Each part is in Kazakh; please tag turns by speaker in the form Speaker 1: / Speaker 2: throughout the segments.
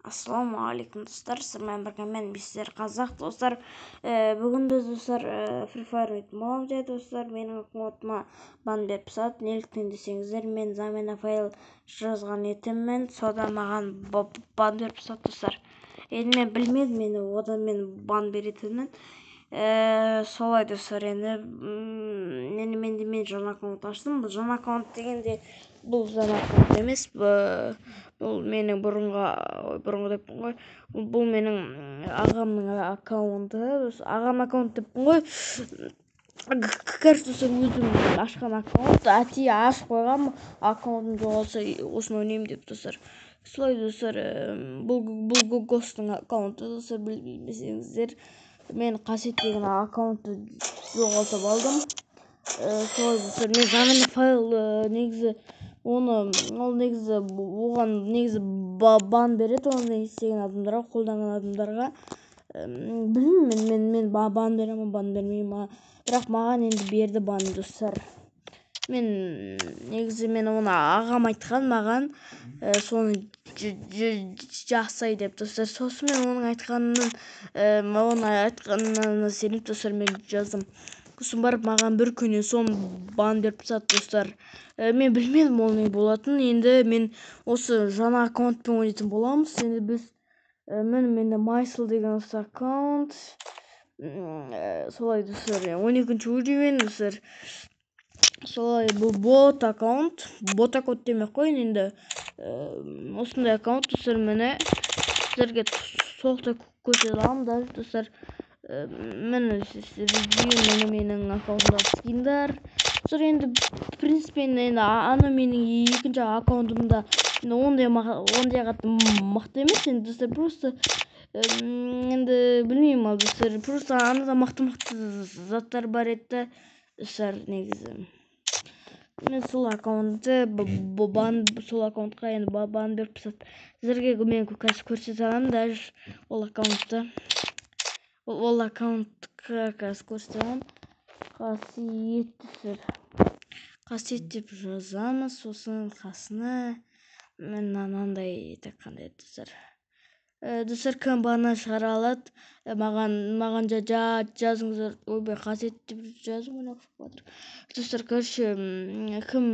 Speaker 1: Ассалаумағалейкум, достар! Сіздермен бірге мен, Мистер Қазақ, достар. Бүгін біз, достар, Free Fire ойнайтын боламыз. Иә, достар, менің аккаунтыма бан беріп тастады. Неліктен десеңіздер, мен замена файл жазған едім, содан маған бан беріп тастады, достар. Енді мен білмедім енді одан мен бан беретінін. Солай, достар, енді мен жаңа аккаунт аштым. Бұл жаңа аккаунт дегенде, бұл жаңа аккаунт емес, бұл менің бұрынғы, бұрынғы деппін ғой, бұл менің ағамның аккаунты. Ағам аккаунт деппін ғой, короче, достар, өзім ашқан аккаунт, әдейі ашып қойғанмын, аккаунтым жоғалса, осыны ойнаймын деп, достар. Солай, достар, бұл Гостың аккаунты, достар, білмесеңіздер, мен Қасиет деген аккаунтты жоғалтып алдым. Солай, достар, мен замена файл негізі оны, ол негізі оған негізі бан береді, оны істеген адамдарға, қолданған адамдарға. Білмеймін, мен бан бере ма, бан бермей ма, бірақ маған енді берді бан, достар. Мен негізі, мен оны ағам айтқан маған, соны жасай деп, достар. Сосын мен оның айтқанына сеніп, достар, мен жаздым. Сосын барып маған бір күннен соң бан беріп тастады, достар. Мен білмедім ол не болатынын. Енді мен осы жаңа аккаунтпен ойнайтын боламыз. Енді біз, міне, менде Майсл деген осы аккаунт. Солай, достар, 12-уровень, достар. Солай, бұл бот аккаунт, бот аккаунт демей ақ қояйын енді, осындай аккаунт, достар. Міне, сіздерге толықтай көрсете аламын даже, достар. Міне, міне, менің аккаунтымдағы скиндар, достар. Енді, в принципе, енді ана менің екінші аккаунтымда енді ондай қатты мықты емес енді, достар. Просто енді білмеймін, ал, достар, просто анада мықты мықты заттар бар еді да, достар. Негізі мен сол аккаунтты бан, сол аккаунтқа енді бан беріп тастады. Сіздерге мен қазір көрсете аламын даже ол аккаунтты, ол аккаунтқа қазір көрсете аламын. Қасиет, достар, Қасиет деп жазамыз, сосын қасына мынандай, так, қандай еді, достар? Достар, кім баннан шығара алады, маған жазыңыздар. Ойбай, Қасиет деп жазып ойнап жатыр, достар. Короче, кім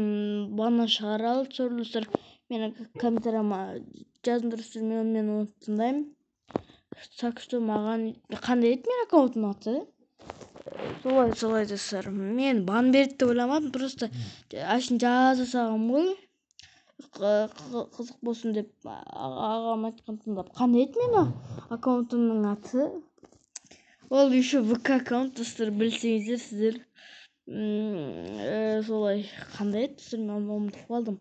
Speaker 1: баннан шығара алады, сол, достар, менің комментарияма жазыңдар, достар, мен оны тыңдаймын. Так что маған қандай еді менің аккаунтымның аты? Солай, достар, мен бан берді деп ойламадым, просто әшейін жаза салғанмын ғой, қызық болсын деп, ағам айтқан тыңдап. Қандай еді менің аккаунтымның аты? Ол еще ВК аккаунт, достар, білсеңіздер сіздер. Солай, қандай еді, достар, мен ұмытып қалдым.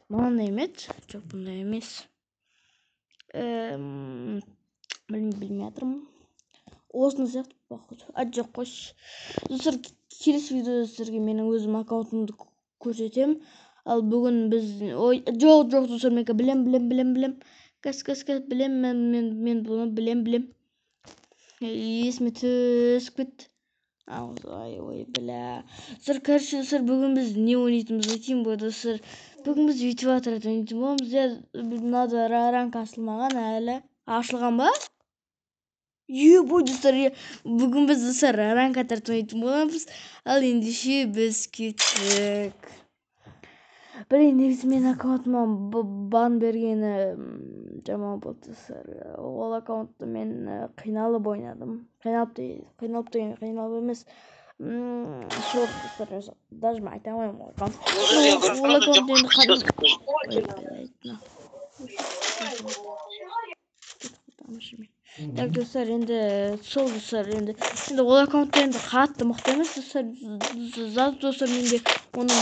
Speaker 1: Мынандай ма еді? Жоқ, бұндай емес. Білмей жатырмын, осыны сияқты, походу. А, жоқ, қойшы, достар, келесі видеода сіздерге менің өзім аккаунтымды көрсетемін. Ал бүгін біз, ой, жоқ, жоқ, достар, мен білем, білем, білем, білем, қазір, қазір, қазір білем, мен бұны білем, білем, есіме түсіп кетті. Ай, ой, бля, достар. Короче, достар, бүгін біз не ойнайтынымызды айтайын ба, достар? Бүгін біз өйтіп отряд ойнайтын боламыз, иә. Мынада ранг ашылмаған әлі. Ашылған ба? Ебой, достар, бүгін біз, достар, ранг отряд ойнайтын боламыз. Ал ендеше біз кеттік. Блин, негізі менің аккаунтыма бан бергені жаман болды, достар. Ол аккаунтты мен қиналып ойнадым. Қиналып, қиналып деген, қиналып емес, сол, достар, даже мен айта алмаймын. Ол аккаунт, ол аккаунт енді кәдімгі. Так, достар, енді сол, достар, енді ол аккаунт енді қатты мықты емес, достар. Зат, достар, менде оның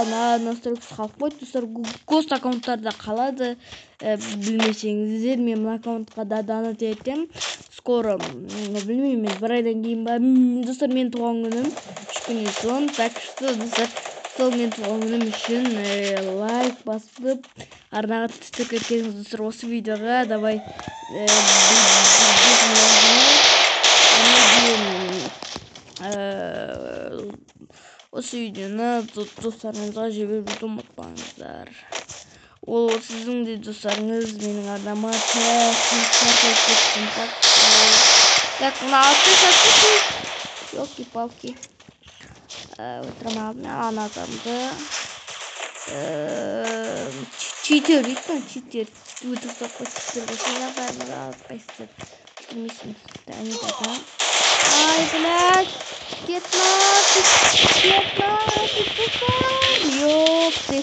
Speaker 1: на настройкасы қалып қойды, достар. Гост аккаунттарда қалады, білмесеңіздер. Мен мына аккаунтқа да донат етемін скоро, білмеймін мен, бір айдан кейін ба, достар. Менің туған күнім 3 күннен соң, так что, достар, сол менің туған күнім үшін лайк басып, арнаға тіркеліп кетіңіз, достар. Осы видеоға давай 5000, осы видеоны достарыңызға жіберуді ұмытпаңыздар. Ол сіздің де достарыңыз менің арнама тіркеліп кетсін. Так, мына алып. Ёлки-палки. Өлтіре алмадым ана адамды. Читер дейді ғой, читер. Өтірік соқпа, читер болса, бәрін атпайсыздар. Өлтірмейсің. Ай, блядь. Кет нафиг. Кет нафиг, достар. Ёпты.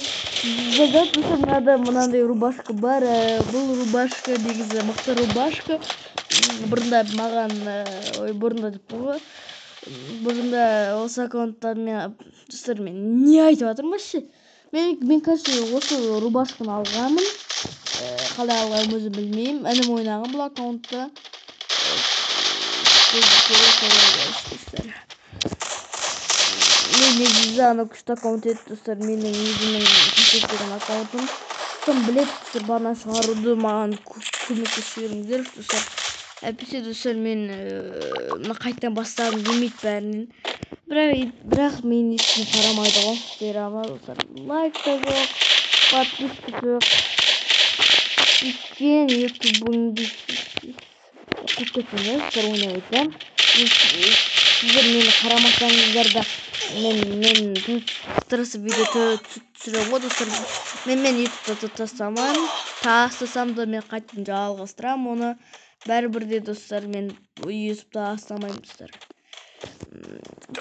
Speaker 1: Достар, мынада мынандай рубашка бар. Бұл рубашка негізі мықты рубашка. Бұрында маған, ой, бұрында деп ғой. Бұрында осы аккаунттан мен, достар, мен не айтып жатырмын вообще? Мен, короче, осы рубашканы алғанмын. Қалай алғанымды өзім білмеймін. Інім ойнаған бұл аккаунтта. Достар. Мен негізі ана күшті аккаунт еді, достар. Менің өзімнің деген аккаунтым. Кім біледі, достар, бана шығаруды, маған көмектесіп жіберіңіздер, достар. Әйтпесе, достар, мен мына қайтадан бастағым келмейді бәрінен. Бірақ мен ешкім қарамайды ғой. Все равно, достар, лайк та жоқ, подписка жоқ. Өйткені ютубыңды қуып кеттім да, достар, ойнап айтсам. Сіздер мені қарамасаңыздар да, мен тырысып видео түсіремін ғой, достар. Мен ютубта тастамаймын. Тастасам да, мен қайтадан жалғастырамын оны. Бәрібір де, достар, мен ютубта тастамаймын, достар.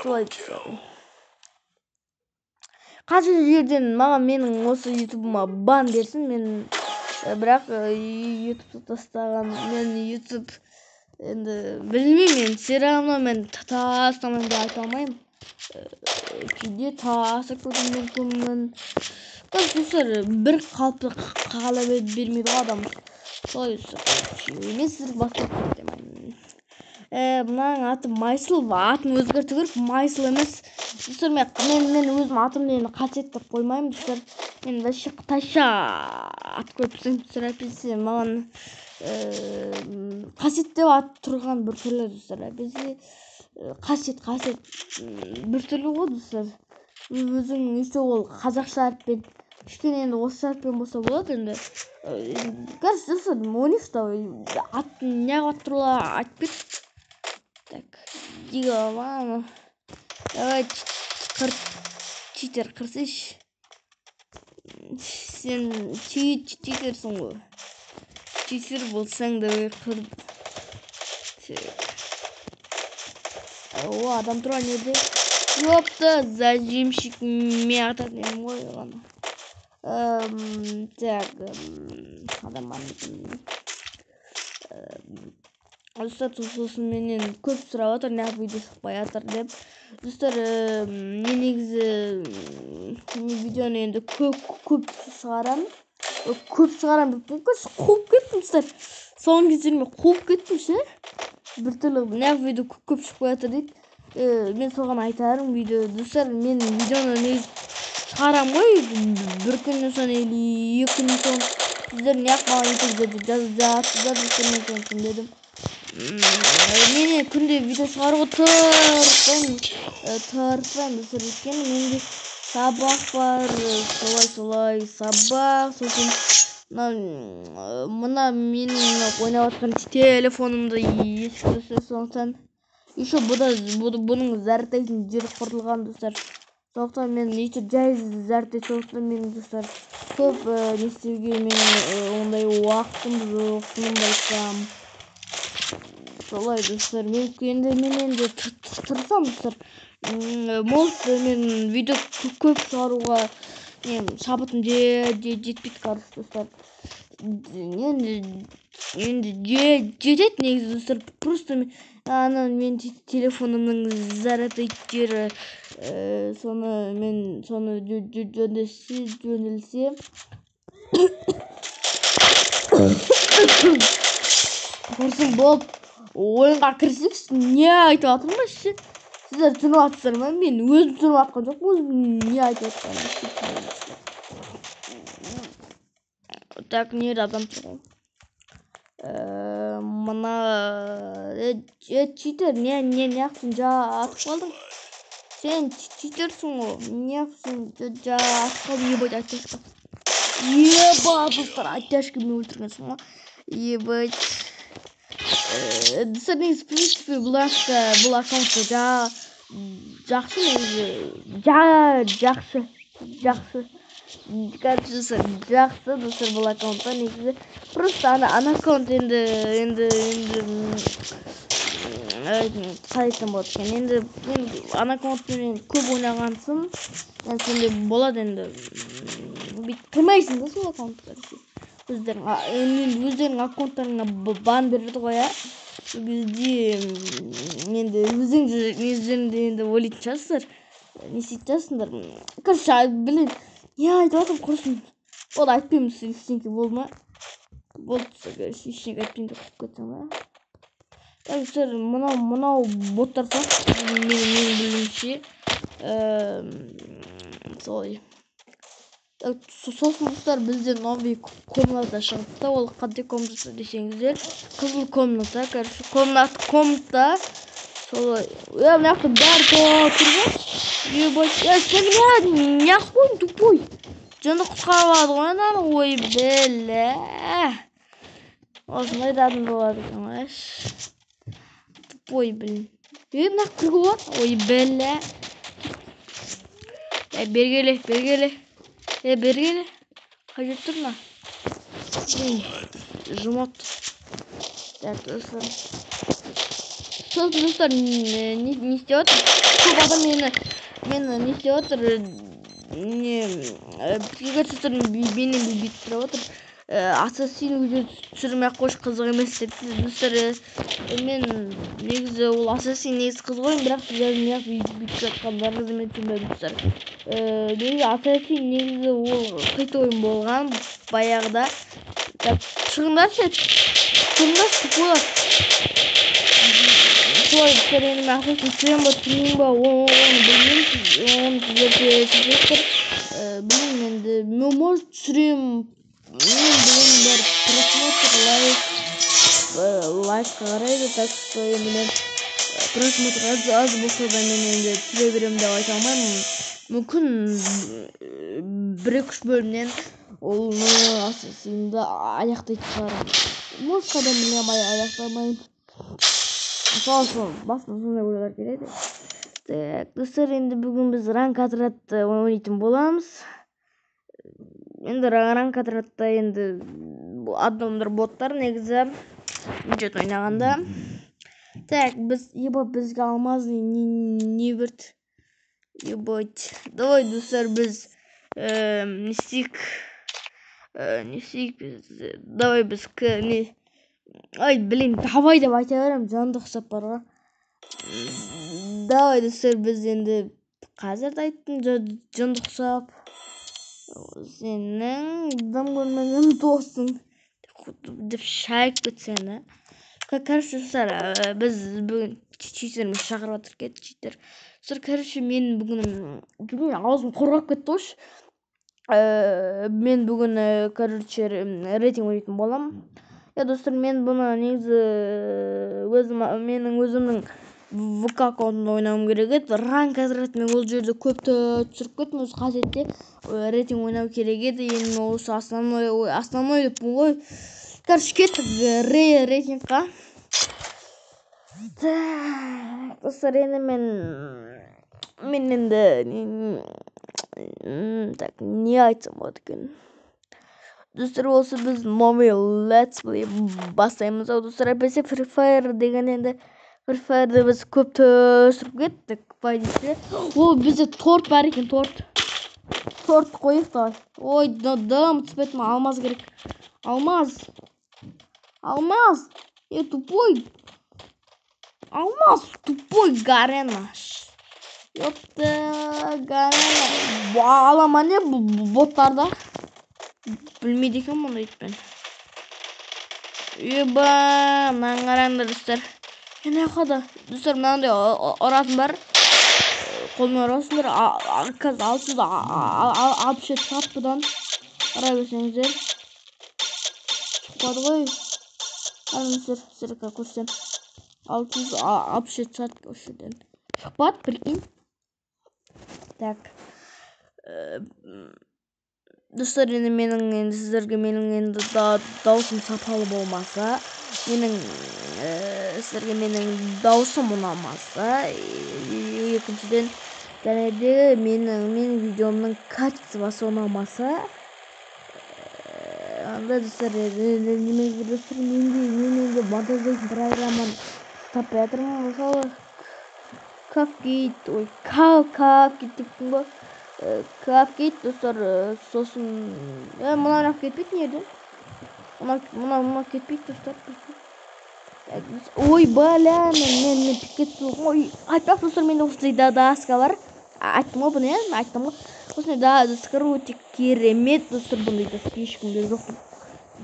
Speaker 1: Солай, достар. Қанша жерден маған, менің осы ютубыма бан берсін, мен бірақ ютубта тастаған, мен ютуб енді білмеймін, мен все равно мен тастамаймын деп айта алмаймын. Кейде тастап кетуім мүмкінмін. Достар, бір қалыпты қала бермейді ғой адам. Солай, достар, мен сіздерге бастап кетемін. Мынаның аты Майсыл, атын өзгерту керек, Майсыл емес. Достар, мен өзім атымды енді Қасиет деп қоймаймын, достар. Мен вообще қытайша ат қойып тастаймын, достар, әйтпесе маған Қасиет деп ат тұрған біртүрлі, достар. Әйтпесе Қасиет, Қасиет біртүрлі ғой, достар. Өзің еще ол қазақша әріппен, кішкене енді орысша әріппен болса болады енді. Короче, достар, ойнайықшы, давай. Ат неғып ат туралы айтып кет. Так, дига. Давай, қыр, читер, қырсайшы. Сен читерсің ғой. Читер болсаң, давай қыр. Так. О, адам тұр ана жерде. Ёпта, зажимщик, мен ататын едім ғой оған. Так, адам бар екен. Достар, сосын менен көп сұрап жатыр, неғып видео шықпай жатыр деп. Достар, мен негізі видеоны енді көп көп шығарамын. Көп шығарамын деп қуып кеттім, достар. Соңғы кездері мен қуып кеттім ше. Біртүрлі неғып видео көп шықпай жатыр дейді. Мен соған айтарым видео, достар, мен видеоны негізі шығарамын ғой бір күннен соң или 2 күннен соң. Сіздер неғып маған ютубта деп жазып жатсыздар, достар, мен соны түсінбедім. Мен күнде видео шығаруға тырыспаймын, тырыспаймын, достар, өйткені менде сабақ бар, солай солай сабақ, сосын мына менің ойнап жатқан телефонымда ескі, достар, сондықтан еще бұның зарядтайтын жері құрылған, достар. Сондықтан мен өйтіп жай зарядтайды, сондықтан мен, достар, көп не істеуге менің ондай уақытым жоқ, шынымды айтсам. Солай, достар, мен енді тырысамын, достар. Может, мен видео көп шығаруға не шабытым жетпейді, короче, достар. Енді жетеді негізі, достар. Просто ана мен телефонымның зарядтайтын жері, соны мен соны жөнделсе жөнделсе құрсын болып ойынға кірісейікші. Не айтып жатырмын вообще? Сіздер түсініп жатсыздар ма? Мен өзім түсініп жатқан жоқпын, өзім не айтып жатқанымды. Так, не адам тұр ғой. Мына читер, не неғып сен жатып қалдың? Сен читерсің ғой. Неғып сен жатып қалдың? Ебать, айтып. Еба, достар, оттяжкамен өлтіргенсің ғой. Ебать. Достар, негізі, в принципе, бұл аккаунтта жақсы негізі. Жақсы. Жақсы. Короче, достар, жақсы, достар, бұл аккаунтта негізі. Просто ана аккаунт енді қалай айтсам болады екен, енді мен ана аккаунтпен көп ойнағансың, енді сондай болады енді, бүйтіп қимайсың да сол аккаунтты. Короче, өздерің аккаунттарыңа бан береді ғой, иә. Сол кезде енді өздерің де енді ойлайтын шығарсыздар, не істейтін шығарсыңдар. Короче, блин, не айтып жатырмын, құрысын, болды, айтпаймын. Ештеңке болды ма? Болды, короче, ештеңе айтпайын деп құрып кетсем ба. Так, достар, мынау боттар сияқты, менің білуімше, солай. Так, сосын, достар, бізде новый комната шығыпты. Ол қандай комната десеңіздер, қызыл комната, короче, комната солай. Е, мына жақта бәрі тұр ғой. Ебать, е, сен неғып қойдың, тупой? Жынды құтқарып алды ғой ананы. Ой, бля, осындай да адам болады екен ғой. Тупой, блин. Е, мына жаққа кіруге болады. Ой, бля, е, бері келе, бері келе, е, бері келе. Қай жерде тұр мына жмот? Так, достар, сосын, достар, не істеп жатыр көп адам, мені не істеп жатыр, не, бізге, достар, менен бүйтіп сұрап жатыр: «Ассасин уже түсірмей ақ қойшы, қызық емес», — деп. Достар, мен негізі ол Ассасин негізі қызық ойын, бірақ сіздер неғып бүйтіп жатқандарыңызды мен түсінбедім, достар. Негізі Ассасин негізі ол хит ойын болған баяғыда. Так, шығыңдаршы, шығыңдаршы, тупойлар. Солай, достар, енді мен Ассасин түсіремін ба, түсірмеймін ба, оны білмеймін, оны сіздер шешесіздер. Білмеймін енді, может, түсіремін. Мен бүгін бәрі просмотр, лайк, лайкқа қарайды. Так что енді мен просмотр аз болса да, мен енді түсіре беремін деп айта алмаймын. Мүмкін, бір екі үш бөлімнен оны, Ассасинді аяқтайтын шығармын. Может, қайдан білемін, аяқтамаймын. Сол басыма сондай ойлар келеді. Так, достар, енді бүгін біз ранг отряд ойнайтын боламыз. Енді ранг отрядта енді адамдар боттар негізі, бюджет ойнағанда. Так, біз, ебать, бізге алмазный не берді? Ебать. Давай, достар, біз не істейік, не істейік біз? Давай біз не, ай, блин, давай деп айта беремін, жанды ұқсап бар ғой. Давай, достар, біз енді қазір де айттым, жынды ұқсап, сенің дым көрмеген досың деп шайып кетсең да. Короче, достар, біз бүгін читеріміз шақырып жатыр, кет, читер. Достар, короче, мен бүгін аузым құрғап кетті ғой. Мен бүгін, короче, рейтинг ойнайтын боламын. Иә, достар, мен бұны негізі өзім, менің өзімнің ВК аккаунтымда ойнауым керек еді ранг отряд. Мен ол жерде көп түсіріп кеттім. Осы қасиетте рейтинг ойнау керек еді. Енді мен осы основной, основной деппін ғой. Короче, кеттік рейтингқа. Так, достар, енді мен енді, так, не айтсам болады екен, достар? Осы біз новый let's play бастаймыз ау, достар. Әйтпесе Free Fire деген, енді Free Fire'ды біз көп түсіріп кеттік, по идее. О, бізде торт бар екен, торт қояйық. Давай. Ой, дым түспеді. Алмаз керек, алмаз, алмаз. Е, тупой, алмаз, тупой. Гарена, ёпта, Гарена ала ма, не, боттарда білмейді екенмін ондайды мен. Еба, мынаны қараңдар, достар. Мына жаққа да, достар, мынандай ұратын бар, қолмен ұрасыңдар. Қазір 667 шығады бұдан, ұра берсеңіздер. Шықпады ғой. Қараңыздар, сіздерге көрсетемін. 667 шығады осы жерден. Шықпады, прикинь. Так. Достар, енді менің енді сіздерге менің енді даусым сапалы болмаса, менің сіздерге менің даусым ұнамаса, екіншіден, және де менің видеомның качествосы ұнамаса, анда, достар, немеге, достар, мен енді монтаждайтын программаны таппай жатырмын. Мысалы, CapCut, ой, CapCut деппін ғой. CapCut, достар, сосын мынау неғып кетпейді не жерден? Мынау кетпейді, достар. Ой, бля, мен кетті ғой. Айтпақ, достар, менде осындай доска бар. Айттым ғой бұны, иә, айттым ғой. Осындай доска өте керемет, достар, бұндай доска ешкімде жоқ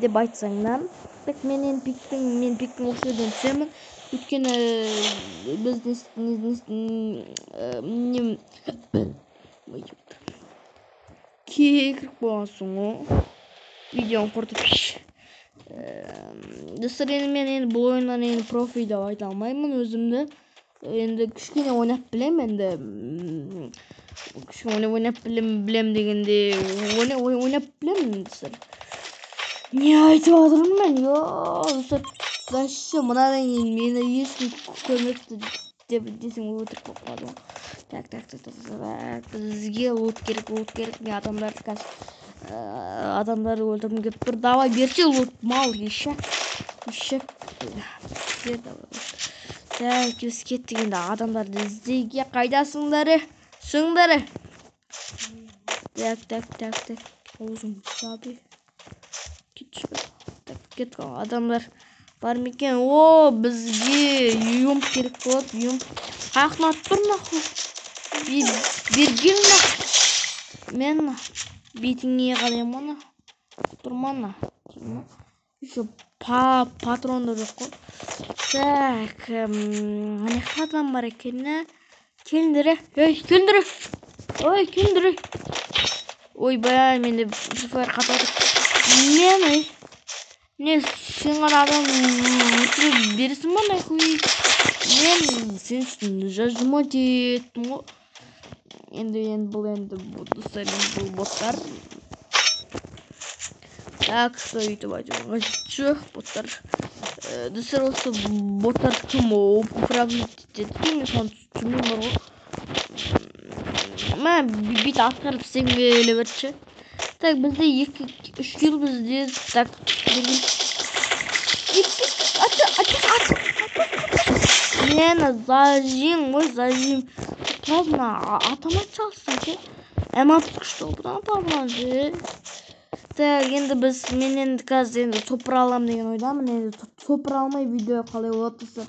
Speaker 1: деп айтсаң да. Так, мен енді пиктің осы жерден түсемін. Өйткені біз не кекіріп қойғансың ғой, видеоны құртып. Достар, енді мен енді бұл ойыннан енді профи деп айта алмаймын өзімді. Енді кішкене ойнап білемін, енді кішкене ойнап білем дегенде ойнап білемін, достар. Не айтып жатырмын мен, достар? Вообще мынадан кейін мені ешкім көрмепті деп десең, өтірік болып қалады ғой. Так, так, так, так, так, бізге лут керек, лут керек. Мен адамдарды қазір, адамдарды өлтіргім келіп тұр. Давай, берші лут, мал, ешек, ешек, бер, давай. Так, біз кеттік енді адамдарды іздеуге. Қайдасыңдар, шығыңдар? Так, так, так, так, аузың жабы, кетші. Так, кеттік. Адамдар бар ма екен? О, бізге юмп керек болады, юмп. Қаяқтан атып тұр, нахуй? Бергел, нахуй, мен бетіңе қараймын ғой, нахуй. Тұрма, нахуй. Еще патрон да жоқ қой. Так, ана жақта адам бар екен. Келіңдер, ей, келіңдер, ой, келіңдер. Ойбай, менде Free Fire қатып жатыр. Мен, ей, не, сен ғана адам өлтіре бересің ба, нахуй? Мен сен үшін зажимать еттім ғой. Енді бұл, енді, достар, енді бұл боттар. Так что өйтіп айтуға қажеті жоқ, боттар. Достар, осы боттарды кім управлять етеді екен, мен соны түсінбеймін бар ғой. Мә, бүйтіп атқарып істегім келе берді ше. Так, бізде екі, үш килл бізде. Так, аты, аты, аты, мені зажим ғой, зажим. Қазір мына атамай салсың ше. М60 күшті ғой, бұдан табылған ше. Так, енді біз, мен енді қазір енді топыр аламын деген ойдамын. Енді топыр алмай видео қалай болады, достар?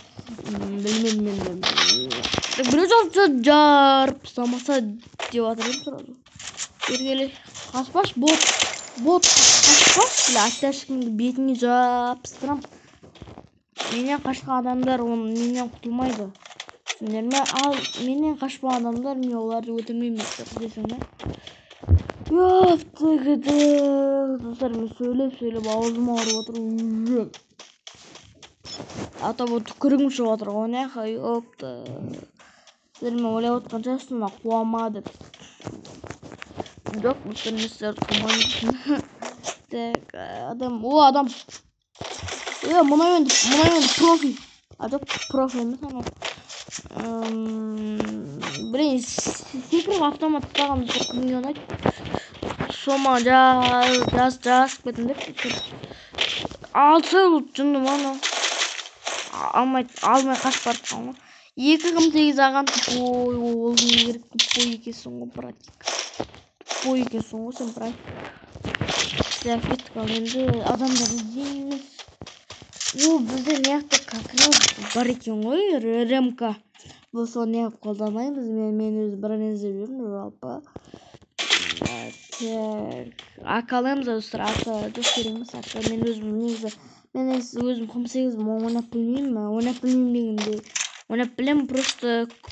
Speaker 1: Білмедім енді. Так, біреу жарып тастамаса деп жатыр едім сразу. Бері, қашпашы, бот, бот, қашпашы, бля, оттяжкаңды бетіңе жабыстырам. Менен қашқан адамдар оны менен құтылмайды. Түсіндіңдер ме? Ал менен қашпаған адамдар, мен оларды өлтірмеймін десең бе? Достар, мен сөйлеп сөйлеп аузым ауырып отыр уже. А то вот түкірігім шығып жатыр ғой, нахуй, ёпта. Сіздер мен ойлап отқан шығарсыздар, мына қуама деп. Жоқ, достар, мен сіздерді қумаймын. Так, адам, о, адам. Е, мынау енді профи. А, жоқ, профи емес анау. Блин, секіріп автомат ұстаған, достар, кімге ұнайды? Сол маған жаз, жазып кетіңдер. Алты жынды ма анау? Алмай, алмай қашып бара жатқан ғой. Екі кім сегіз аған тупой, ол не керек, тупой екенсің ғой, братик. Тупой екенсің ғой сен, братик. Так, кеттік, ал енді адамдар іздейміз. О, бізде мына жақта как раз бар екен ғой, ремка. Бұл соны неғып қолданбаймыз? Мен өзім броня іздеп жүрмін жалпы. Так, АК аламыз, достар, АК жоқ, керек емес АК. Мен өзім негізі, мен негізі өзім қым сегіз ойнап білмеймін, ойнап білмеймін дегенде ойнап білемін, просто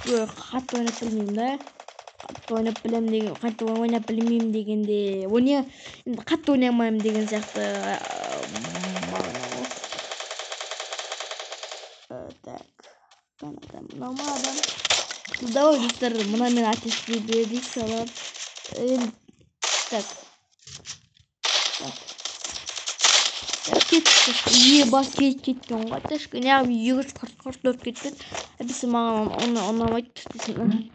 Speaker 1: қатты ойнап білмеймін да. Қатты ойнап білемін деген, қатты ойнап білмеймін дегенде, ойна, енді қатты ойнай алмаймын деген сияқты мағына ғой. Так, адам, мынау ма адам? Давай, достар, мына мен отвести берейік салып. Енді, так. Еба кеткен ғой ташка. Неғып 244 кетпеді? Әбісі маған оны ұнамайды десін.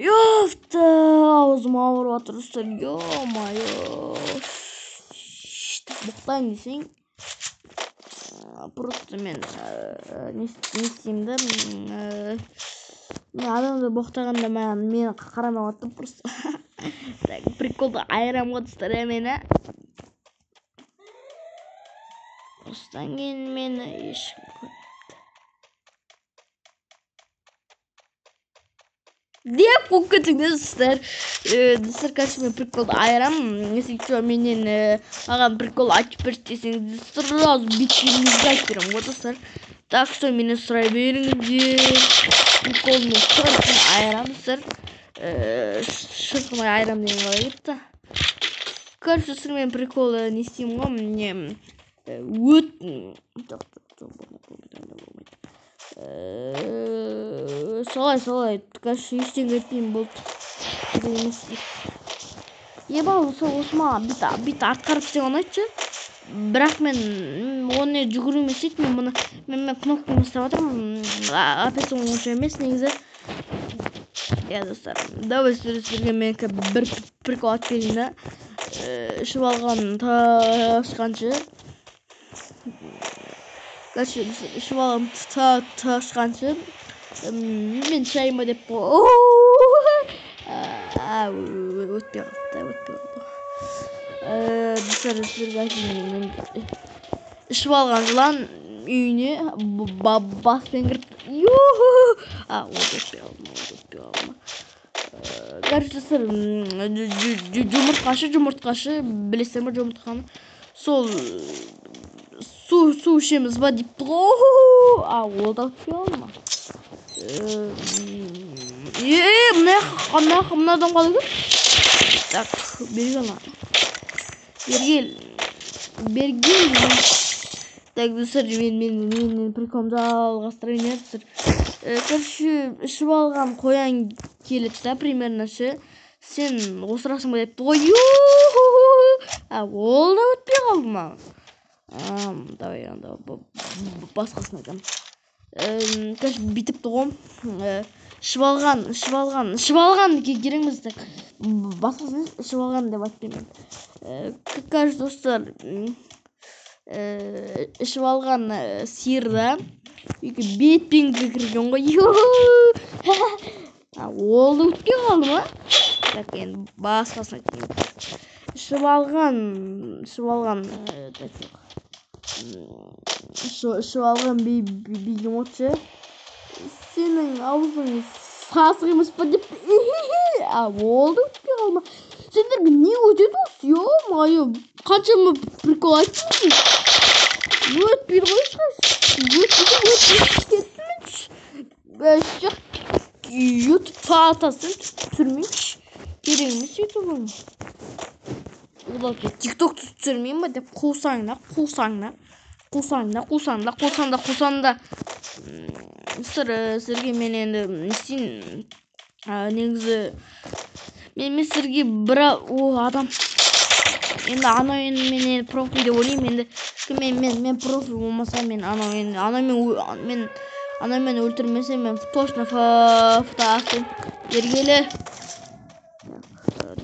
Speaker 1: Ёпта, аузым ауырып жатыр, достар. Ё-моё. Боқтайын десең, просто мен не істеймін да, мен адамды боқтағанда маған мені қарамай қалады да просто. Так, приколды айырамын ғой, достар, мені. Осыдан кейін мені ешкім көрмепті. Деп қуып кетіңдер, достар. Достар, короче, мен приколды айырамын. Если что, менен маған прикол айтып берші десеңіз, сразу беттеріңізге айтып беремін ғой, достар. Так что менен сұрай беріңіздер. Прикол мен шырқын айырамын, достар. Шырқын айырамын деген қалай кетті. Короче, достар, мен прикол не істеймін ғой, не өт жоқ, жоқ, болмайды, болмайды. Солай, солай. Короче, ештеңе айтпаймын, болды. Керек емес. Еба, осы маған бүйтіп артқа қарап істеген ұнайды ше. Бірақ мен оны жүгіруім істейді, мен мұны мен кнопканы ұстап жатырмын. Опять онша емес негізі. Иә, достар, давай сіздерге мен бір прикол айтып берейін да. Ішіп алған ташқаншы. Короче, ішіп алған ташқаншы. Мен шайыма деп өтпей қалды, өтпей қалды. Достар, сіздерге айтайын, мен ішіп алған жылан үйіне баспен кіріп, ол өтпей қалды, ол өтпей қалды. Короче, достар, жұмыртқашы, жұмыртқашы, білесіздер ме жұмыртқаны? Сол су ішеміз ба депті ғой. Ол да өтпей қалды ма? Мына жаққа мына адам қалай кірді? Так, бері кел маған. Бері кел. Бері кел. Так, достар, мен приколымды жалғастырайын, иә, достар. Короче, ішіп алған қоян келеді да, примерно ше. Сен осырасың ба депті ғой. Ол да өтпей қалды ма? Давай, анда басқасын айтамын. Короче, бүйтіпті ғой. Ішіп алған, ішіп алған, ішіп алған керек емес, так. Басқасын емес, ішіп алған деп айтпаймын. Короче, достар, ішіп алған сиыр да үйге бетпен кірген ғой. Ол да өтпей қалды ма? Так, енді басқасын айтайын. Ішіп алған, ішіп алған, так, ішіп алған бегемот ше. Сенің аузың сасық емес па деп. Ол да өтпей қалды ма? Сендерге не өтеді осы? Ё-моё, қаншама прикол айттым. Өтпейді ғой ешқайсысы. Өтпейді, өтпейді, кеттім мен. Ютуб тасын түсірмейінші. Керек емес ютубым. Тикток түсірмеймін ба деп қусаң да, қусаң да, қусаң да, қусаң да, қусаң да, қусаң да. Достар, сіздерге мен енді не істейін? Негізі мен сіздерге бір адам енді анау енді мен енді профи деп ойлаймын. Енді кім мен профи болмаса, мен анау енді анау мен анау мен өлтірмесем, мен точно фото бергелі.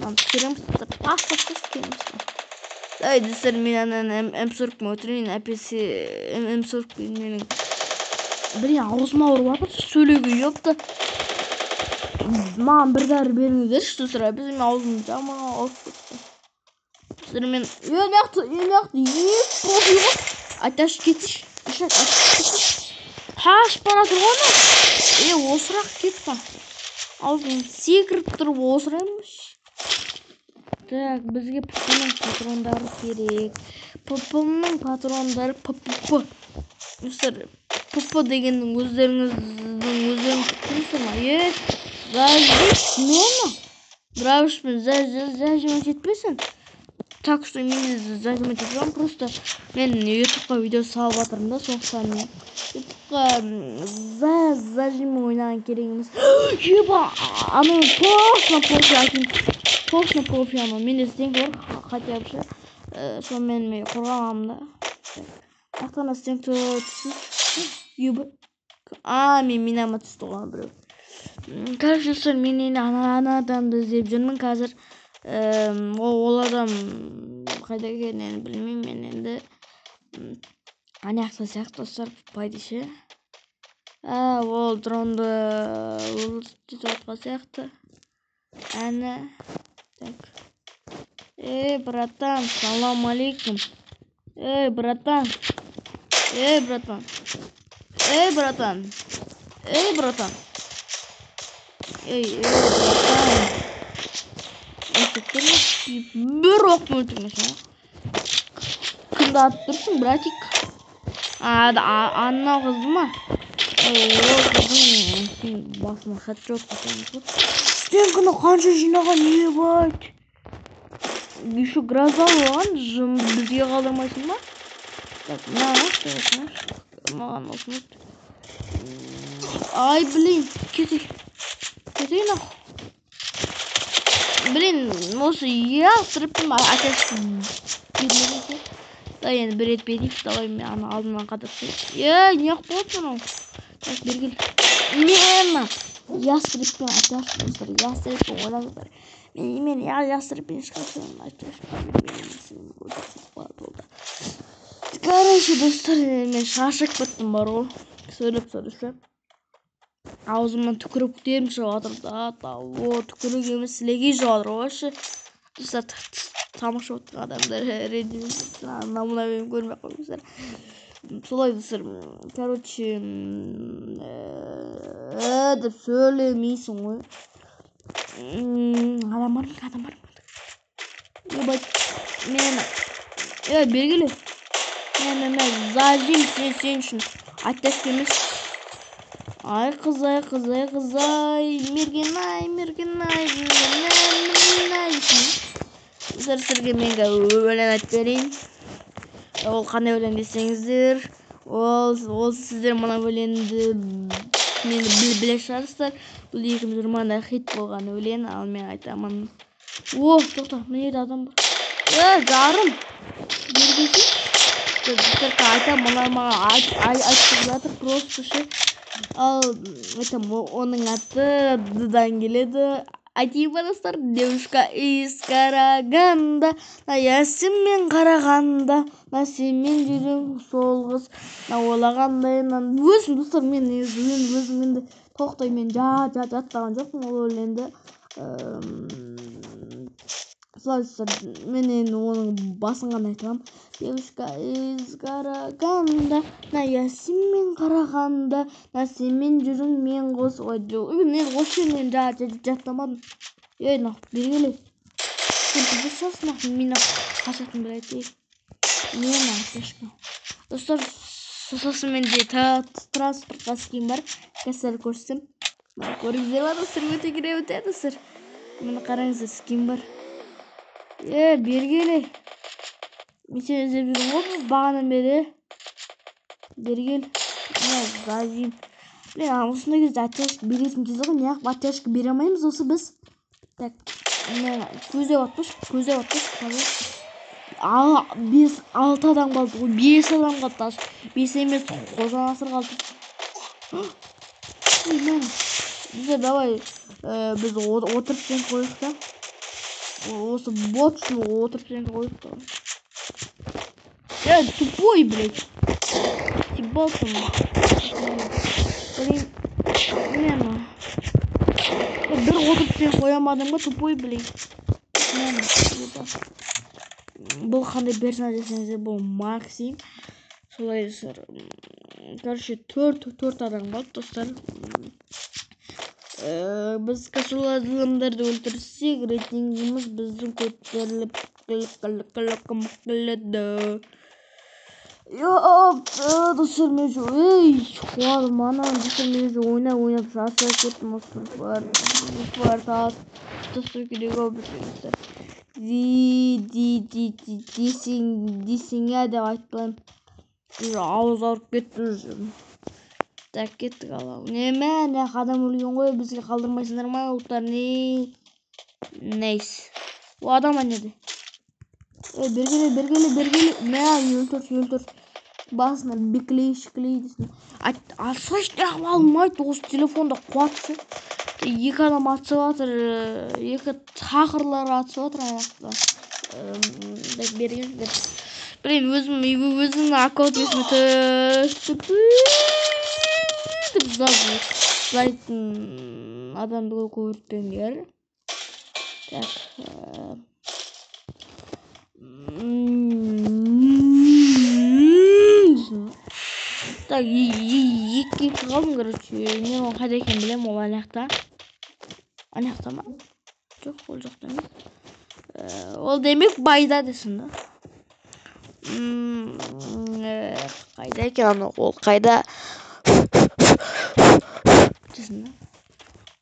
Speaker 1: Мынаны түсіреміз, тас тас тас түсіреміз. Ай, достар, мен ананы М40 мен өлтірейін, әпесе М40 менің. Блин, аузым ауырып жатыр сөйлеуге, ёпта. Маған бір дәрі беріңіздерші, достар, әпесе мен аузым жаман ауырып кетті. Достар, мен мына жақта екі профи ғой. Айташы, кетші. Қашып бара жатыр ғой анау. Осырақ кетті. Аузым секіріп тұрып осыраймыз. Так, бізге ПП-ның патрондары керек. ПП-ның патрондары ПП. Достар, ПП дегеннің өздеріңіз түсінесіздер ма? Зажги, дробашпен зажимать етпесін. Так что мен де зажимать етіп жатырмын. Просто мен ютубқа видео салып жатырмын да, сондықтан ютубқа зажим ойнаған керек емес. Еба, анау точно профи әкем. Точно профи анау. Менде стенка бар, хотя бы ше. Сонымен мен қорғанамын да. Ақтан стенка түсін. Ебать. А, мен минама түсті ғой біреу. Короче, достар, мен енді ана адамды іздеп жүрмін қазір. Ол адам қайда екенін енді білмеймін мен енді. Ана жақта сияқты, достар, по идее ше. А, ол дронды жетіп жатқан сияқты. Әне. Так. Эй, братан, салам алейкум. Эй, братан. Эй, братан. Эй, братан. Эй, братан. Эй, эй, братан. Бір оқпен өлтірмесің. Кімді атып тұрсың, братик? Анау қызды ма? Ол қыздың сен басына хедшот. Стенканы қанша жинаған, ебать. Еще гроза болған, жым, бізге қалдырмайсың ба? Так, мына маған осыны. Ай, блин, кетей. Кетей нахуй. Блин, осы ястребпен оттяжка бермеген. Да, енді бір рет берейік, давай, мен ана алдымнан қадап. Ей, неғып болды мынау? Так, бері кел. Мені ястребпен оттяжка, достар, ястребпен ойлаңыздар. Мен ястребпен ешқашан оттяжка бермеген. Болды. Короче, достар, мен шаршап кеттім бар ғой. Сөйлеп сөйлеп. Аузымнан түкіріктерім шығып жатыр да, того түкірік емес, сілекей шығып жатыр ғой вообще. Достар, тамақ ішіп отырған адамдар ренжімеңіздер, ана мына мені көрмей ақ қойыңыздар. Солай, достар, короче, деп сөйлемейсің ғой. Адам бар ма, адам бар ма? Ебать, мен, ей, бері келе. Мә, мә, зажим сен үшін. Оттяжка емес. Ай, қыз, ай, қыз, ай, қыз, ай, мерген ай, мерген ай, мерген ай. Достар, сіздерге мен өлең айтып берейін. Ол қандай өлең десеңіздер, ол сіздер мына өлеңді мені біле шығарсыздар. Бұл 2020-да хит болған өлең, ал мен айтамын. О, тоқта, мына жерде адам бар. Е, жарым. Бері келсей. Достар, айтамын, мына маған айтып жатыр, просто ше. Ал, айтамын, оның аты Д-дан келеді. Айтайын ба, достар? Девушка из Караганда, я сенмен қарағанда, на сенмен жүрем сол қыз, на ойлағандай. Өзім, достар, мен негізі мен өзім енді толықтай мен жаттаған жоқпын ол өлеңді. Солай, достар, мен енді оның басын ғана айта аламын. Девушка из Караганда, на я сенмен қарағанда, на сенмен жүрем мен қос. Ой, мен осы жерін жаттамадым. Ей, нахуй, бері келе. Сен пиздец шығарсың, нахуй, мен қашатын, блядь, ей. Мен оттяжка. Достар, сосын менде транспортқа скин бар. Қазір көрсетсем. Көрдіңіздер ма, достар, өте керемет, иә, достар. Міне, қараңыздар, скин бар. Е, бері келе. Мен сені іздеп жүрмін ғой бағанадан бері. Бері кел. Мә, зажим. Блин, осындай кезде оттяжка беретін кез ғой, неғып оттяжка бере алмаймыз осы біз? Так, мә, көздеп атпашы, көздеп атпашы, пожалуйста. Ал, бес, алты адам қалды ғой, бес адам қалды даже. Бес емес, Қожанасыр қалды. Ой, мә. Бізде давай, біз отырып сен қояйық та. Осы бот үшін отырып сен қояйық та. Эй, тупой, блядь. Ебался. Блин, не, ну. Бір отырып сен қоя алмадың ба, тупой, блин. Мә, бұл қандай персонаж десеңіздер, бұл Максим. Солай, достар. Короче, төрт адам қалды, достар. Біз сол адамдарды өлтірсек, рейтингіміз біздің көтеріліп келеді. Йоп, достар, мен же, ей, қуадым ана, достар, мен же ойнап ойнап шаршап кеттім. Осы бар, бар, тастау керек ау бізге, достар. Ди, ди, ди, ди, десең, десең, иә деп айтпаймын. Уже ауыз ауырып кетті уже. Так, кеттік ал. Неме, не адам өлген ғой, бізге қалдырмайсыңдар ма, ұлттар, не? Нейс. О, адам ана жерде. Ей, бері келе, бері келе, бері келе. Мә, өлтір, өлтір. Басына беклей шіклей десін. Алсайшы, алмайды осы телефонда қуат ше. Екі адам атысып жатыр, екі тақырлар атысып жатыр аяқта. Бергенсіңдер. Блин, өзімнің аккаунт есіме түсіп деп жылайтын адамды көріппеңдер. Так. Так, екіге қалдым, короче. Мен ол қайда екенін білемін, ол ана жақта. Ана жақта ма? Жоқ, ол жақта емес. Ол демек байда десін да. Қайда екен анау, ол қайда десін да.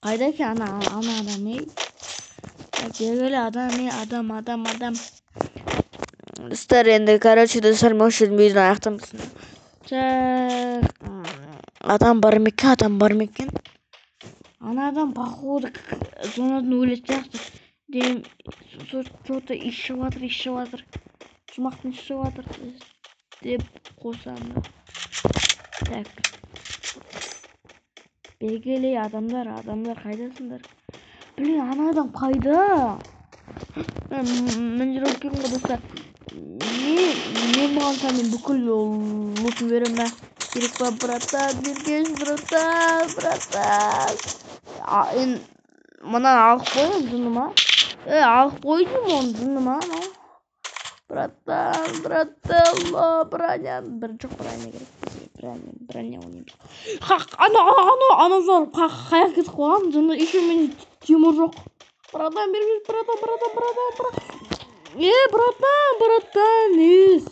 Speaker 1: Қайда екен ана адам, ей? Белгілі адам, ей, адам, адам, адам. Достар, енді, короче, достар, мен осы жерден видеоны аяқтаймын. Так, адам бар ма екен, адам бар ма екен? Ана адам, походу, зонадан өлетін сияқты. Деймін, что-то иіс шығып жатыр, иіс шығып жатыр. Жұмақтың иісі шығып жатыр деп қосамын. Так. Белгілі адамдар, адамдар қайдасыңдар? Блин, ана адам қайда? Мен жүріп келдім ғой, достар. Мен бұған мен бүкіл лутын беремін, мә. Керек па, братан, бергеш, братан, братан. Енді мынаны алып қояйын, жыны ма? Алып қойдым оны, жыны ма анау? Братан, брателло, броня. Бір жоқ, броня керек бізге. Броня, броня ойнаймыз. Ана, ана, ана зор, қаяқ кетіп қалған, жыны, еще мен Тимур жоқ. Братан, бергеш, братан, братан, братан, братан. Братан, братан,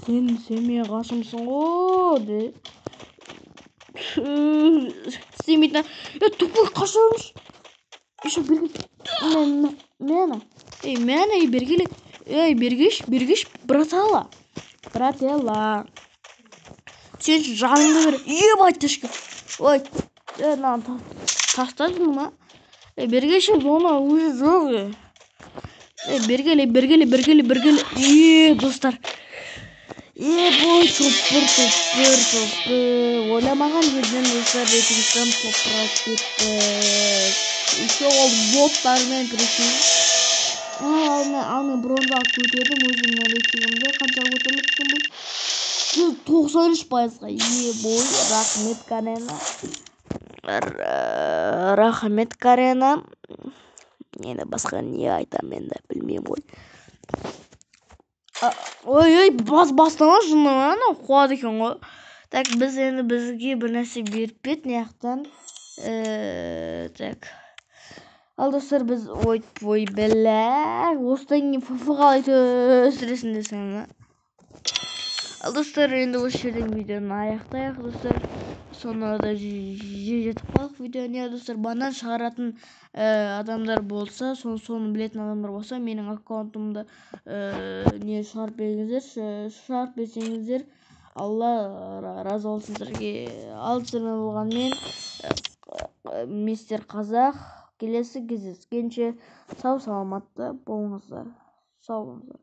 Speaker 1: сен менің қасымсың ғой, де. Істемейтін. Тупой, қаша бермеш. Еще бергеш. Мені. Ей, мені, ей, бергеле. Ей, бергеш, бергеш, братала. Брателла. Сен жаныңды бер. Ебать, тышка. Ой, мынаны тастадың ма? Бергеші, зона уже жоқ. Бергеле, бергеле, бергеле, бергеле. Достар. Бой, топ-1, топ-1, топ-1. Ойламаған жерден, достар, рейтингтен топ-1 алып кетті. Еще ол боттармен, прикинь. Ал мен бронза алып көтердім өзімнің рейтингімді. Қанша көтеріліп бұл? 193%-ға. Бой, рахмет, Карена. Рахмет, Карена. Енді басқа не айтамын енді, білмеймін ғой. Ой, ой, бастама жыны, анау қуады екен ғой. Так, біз енді бізге бір нәрсе беріп бет мына жақтан. Так. Ал, достар, біз, ой, ой, бля, осыдан кейін ФФ қалай түсіресің десең, а? Ал, достар, енді осы жерден видеоны аяқтайық, достар. Соңына да жетіп қалдық видеоны, достар. Банан шығаратын адамдар болса, соны білетін адамдар болса, менің аккаунтымды не шығарып беріңіздер, шығарып берсеңіздер, Алла разы болсын сіздерге. Ал сіздермен болған мен, мистер Қазақ. Келесі кездескенше сау саламатта болыңыздар. Сау болыңыздар.